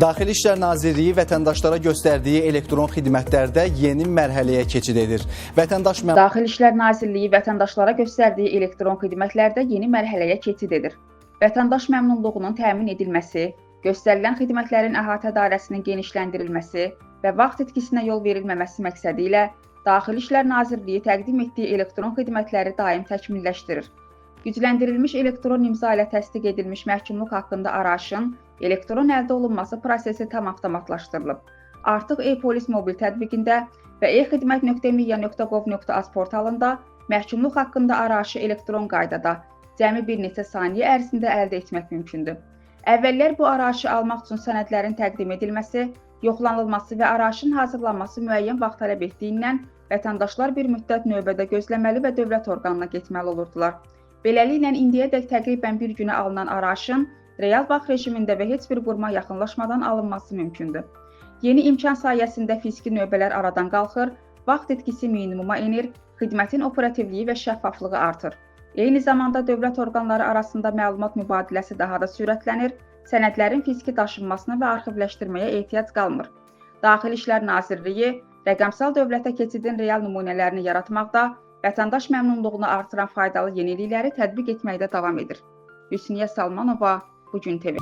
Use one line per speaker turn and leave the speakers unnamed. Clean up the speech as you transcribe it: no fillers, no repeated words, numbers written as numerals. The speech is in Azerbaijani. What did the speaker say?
Daxili İşlər Nazirliyi vətəndaşlara göstərdiyi elektron xidmətlərdə yeni mərhələyə keçid edir. Vətəndaş
Daxili İşlər Nazirliyi vətəndaşlara göstərdiyi elektron xidmətlərdə yeni mərhələyə keçid edir. Vətəndaş məmnunluğunun təmin edilməsi, göstərilən xidmətlərin əhatə dairəsinin genişləndirilməsi və vaxt itkisinə yol verilməməsi məqsədi ilə Daxili İşlər Nazirliyi təqdim etdiyi elektron xidmətləri daim təkmilləşdirir. Gücləndirilmiş elektron imza ilə təsdiq edilmiş məhkumluq haqqında arayışın elektron əldə olunması prosesi tam avtomatlaşdırılıb. Artıq e-polis mobil tətbiqində və e-xidmət.miya.gov.az portalında məhkumluq haqqında arayışı elektron qaydada cəmi bir neçə saniyə ərzində əldə etmək mümkündür. Əvvəllər bu arayışı almaq üçün sənədlərin təqdim edilməsi, yoxlanılması və arayışın hazırlanması müəyyən vaxt tələb etdiyindən vətəndaşlar bir müddət növbədə gözləməli və dövlət orqanına getməli olurdular. Beləliklə, indiyədək təqribən bir günə alınan arayışın real vaxt rejimində və heç bir quruma yaxınlaşmadan alınması mümkündür. Yeni imkan sayəsində fiziki növbələr aradan qalxır, vaxt itkisi minimuma enir, xidmətin operativliyi və şəffaflığı artır. Eyni zamanda dövlət orqanları arasında məlumat mübadiləsi daha da sürətlənir, sənədlərin fiziki daşınmasına və arxivləşdirməyə ehtiyac qalmır. Daxili İşlər Nazirliyi rəqəmsal dövlətə keçidin real nümunələrini yaratmaqda, vətəndaş məmnunluğunu artıran faydalı yenilikləri tətbiq etməkdə davam edir. Hüsniyə Salmanova, Bu gün TV.